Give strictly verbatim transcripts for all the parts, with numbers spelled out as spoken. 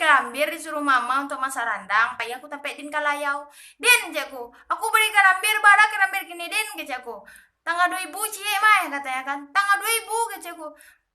Karambir disuruah mama untuak masak randang, pai aku tampek Din Kalayau. "Din," kecek aku, "aku bali karambir, bara karambir kini, Din?" kecek aku. "Tangah duo ibu ciek, Mai," katonyo kan. "Tangah duo ibu," kecek aku.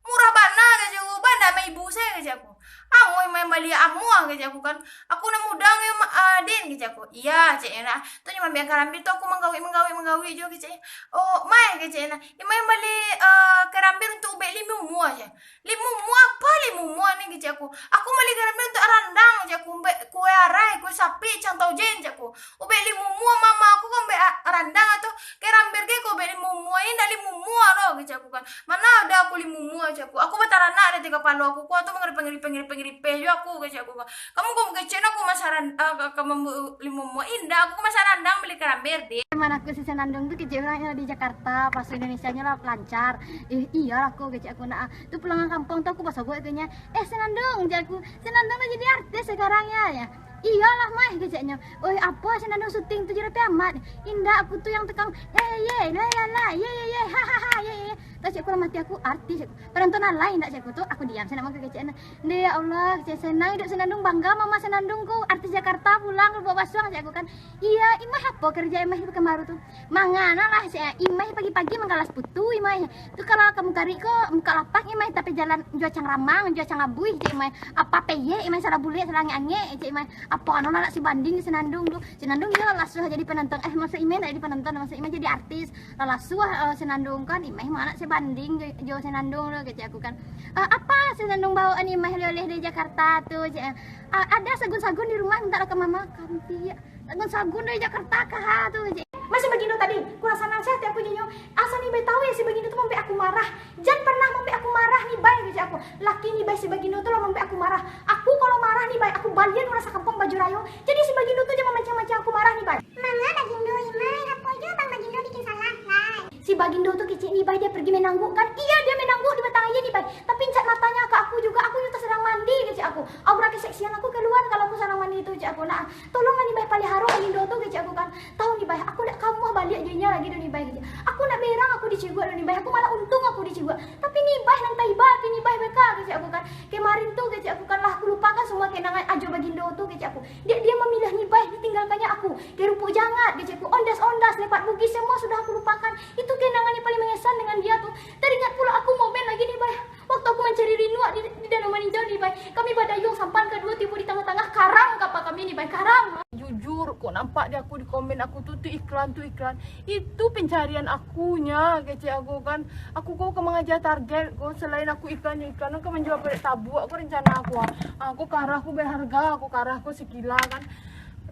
"Murah bana," kecek aku. "Bana ma ibu se," kecek aku. "Amuah, Imai bali amuah," kecek aku kan. "Aku nan mudang yo, Ma-, ah, Din," kecek aku. "Iyo," keceknyo, "nah, tu nyo maambiak karambir tu aku manggawik, manggawik, manggawik juo," keceknyo. "Oh, Mai," keceknyo, "nah, Imai bali, eh, karambir untuak ubek Limumuah," kecek. "Limumuah apa Limumuah ni?" kecek aku. "Aku bali karambir untuak randang," kecek aku. "Ubek kue arai, kue sapi, cang tau jen," kecek aku. "Ubek Limumuah mama aku ka ubek a-, randang atau karambir ge ka ubek Limumuah, indak Limumuah lo," kecek aku kan. "Mana ado aku Limumuah," kecek aku. "Aku bataranak di ateh kapalo aku, kok tu mangiripe-ngiripe-ngiripe juo aku," kecek aku kan. "Kamu kok mangecek aku masak ran-, eh, ka, ka mambuek Limumuah, indak, aku ka masak randang bali karambir, Din." Mano aku si Senandung tu kecek urang nyo di Jakarta, bahaso Indonesianyo lah lancar. "Eh, iyo lah ko," kecek aku, "nah, tu pulangan kampuang tu aku basogok," keceknyo. "Eh, Senandung," kecek aku, "Senandung lah jadi artis sakarang yo, yo?" "Iyo lah, Mai," keceknyo. "Oi, apo Senandung syuting tu, jadi Raffi Ahmad?" "Indak, aku tu yang tukang, ye, ye, ye, la, la, la, ye, ye, ye, ha, ha, ha, ye, ye, ye." Tau kecek aku dalam ati aku, "Artis," kecek aku. "Penonton alai indak," kecek aku tu, aku diam, sanak mangko kecek, nah. "Ndeh, ya Allah," kecek, "Senang iduik Senandung, bangga mama Senandung ko, artis Jakarta pulang, Lubuak Basuang," kecek aku kan. "Iyo, Imai apo kerja Imai pekan baru tu?" "Mangana lah," kecek, "Imai pagi-pagi manggalas putu, Imai. Tu kalau kamu karik ko, muka lapak, Imai, tapi jalan jua cang ramang, jua cang abuih," kecek Imai. "Apa peye, Imai, salah bulek, salah angek-angek," kecek Imai. "Apa no lah nak si banding Senandung tu. Senandung iyo lah lasuah jadi penonton, eh, maksud Imai ndak jadi penonton, maksud Imai jadi artis. Lah lasuah, eh, Senandung kan, Imai mah nak si banding jo, jo Senandung tu," kecek aku kan. "Eh, apa Senandung bawaan Imai oleh-oleh dari Jakarta tu?" kecek. "Ah, ada sagun-sagun di rumah, minta lah ka mama." Kampiak. "Sagun-sagun dari Jakarta kah tu?" kecek. "Mah si Bagindo tadi, kurang sanang se ati aku jo inyo. Asa Nibai tau yo, si Bagindo tu mambuek aku marah. Jan pernah mambuek aku marah, Nibai," kecek aku. "Laki Nibai si Bagindo tu lah mambuek aku marah. Aku kalau marah, Nibai, aku balian urang sakampuang baju rayo. Jadi si Bagindo tu jan mamancang-mancang aku marah, Nibai." "Manga Bagindo, Imai, apo juo Bang Bagindo bikin salah, lai?" "Si Bagindo tu," kecek, "Nibai, dia pergi main angguk kan. Iyo, dia main angguk di batang aia, Nibai. Tapi ncak matanyo ka aku juo, aku nyo tu sadang mandi," kecek aku. "Aura keseksian aku kalua kalau aku sadang mandi tu," kecek aku. "Nah, tolonglah Nibai paliharo Bagindo tu," kecek aku kan. "Tau Nibai, aku ndak kamuah baliak jo inyo lagi doh Nibai," kecek. "Aku ndak berang aku diceguak doh Nibai, aku malah untung aku diceguak. Tapi Nibai nan taiba ati Nibai beko," kecek aku kan. "Kemarin tu," kecek aku kan, "lah aku lupakan semua kenangan ajo Bagindo tu," kecek aku. "Dek dia mamiliah Nibai, ditinggalkannyo aku. Kerupuk jangat," kecek aku, "ondas-ondas, lepak Bugis, semua sudah aku lupakan. Itu kenangan yang paling mengesan dengan dia tu. Teringat pulo aku momen lagi, Nibai. Waktu aku mancari rinuak di, di Danau Maninjau, Nibai. Kami badayuang sampan kaduo tibo di tangah-tangah, karam kapa kami, Nibai, karam." Jujur, kok nampak di aku, di komen aku tu, tu iklan, tu iklan. "Itu pencarian aku nyo," kecek aku kan. "Aku ko ka mangaja target ko, selain aku iklan, iklan, ka manjua parek tabuak ko rencana aku, ah. Ah, ko karah ko berharga, ko karah ko sakilo kan."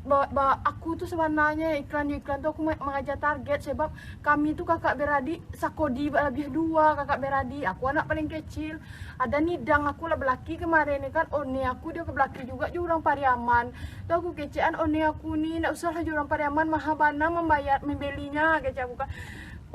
Ba, ba, aku tu sabananyo iklan-iklan tu aku ma-, mangaja target, sabab kami tu kakak beradik sakodi labiah duo kakak beradik. Aku anak paling kecil. Adan idang aku lah balaki kemarin ni kan, one aku dio ka balaki juo jo urang Pariaman. Tu aku kecekan, one aku ni ndak usah lah jo urang Pariaman, maha bana mambayar, mambelinyo, kecek aku kan.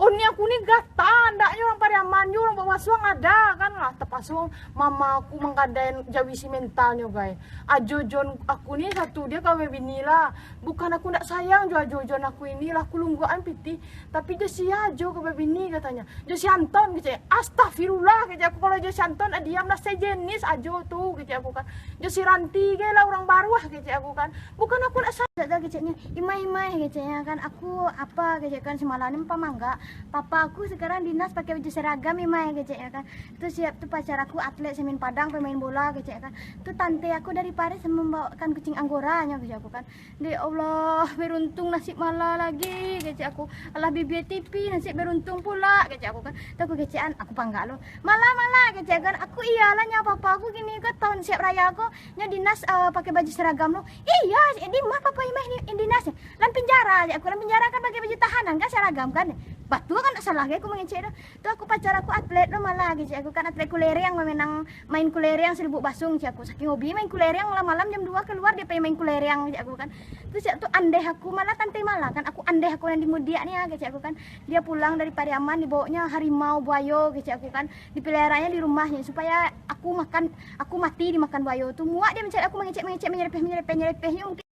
One aku ni gata, ndak jo urang Pariaman, jo urang Basuang ado kan lah. Tapaso mama aku manggadai jawi si mentalnyo, gai. Ajo Jon aku ni satu, dio ka babini lah. Bukan aku ndak sayang jo Ajo Jon aku ini lah, aku lungguakan pitih. Tapi jo sia Ajo ka babini, katonyo. Jo si Anton, kecek. Astagfirullah, kecek aku, kalau jo si Anton, ah, diamlah, sejenis Ajo tu, kecek aku kan. Jo si Ranti ge lah urang baruah, kecek aku kan. Bukan aku ndak sayang, keceknyo. "Imai, Imai," keceknyo kan. "Aku apa," kecek kan, "semalam ni pamanggak. Papa aku sekarang dinas pakai baju seragam, Imai," keceknyo kan. "Tu siap tu pacar aku atlet, samain padang, pemain bola," kecek kan. "Tu tante aku dari Paris membawakan kucing anggoranyo," kecek aku kan. "Dek Allah, beruntung nasib Mala lagi," kecek aku. "Alah, bibia tipih, nasib beruntung pulo," kecek aku kan. Tu aku kecekan, aku panggak lo. "Mala, Mala," kecek kan. "Aku iyolah nyo, papa aku kini ko taun siap rayo ko, nyo dinas, eh, pakai baju seragam lo." "Iyo, di ma papa Imai ni, dinas?" "Dalam penjara," kecek aku. "Dalam penjara kan pakai baju tahanan kan, seragam kan." Batua kan, ndak salah gai aku mangecek tu. Tu aku pacar aku atlet lo, Mala, kecek aku kan, atlet kulereng, mamenang main kulereng si Lubuak Basuang, kecek aku. Saking hobi main kulereng, malam-malam jam duo kalua, dio pai main kulereng, kecek aku kan. Tu siap tu andeh aku, Mala, tante Mala kan, aku andeh aku nan di Mudiak ni, ah, kecek aku kan. Dio pulang dari Pariaman, dibaoknyo harimau, buayo, kecek aku kan. Dipeliharanyo di rumahnyo, supayo aku makan, aku mati dimakan buayo tu. Muak dio mancari aku, mangecek-mangecek, manyerepeh-manyerepeh, nyerepehnyo mungkin.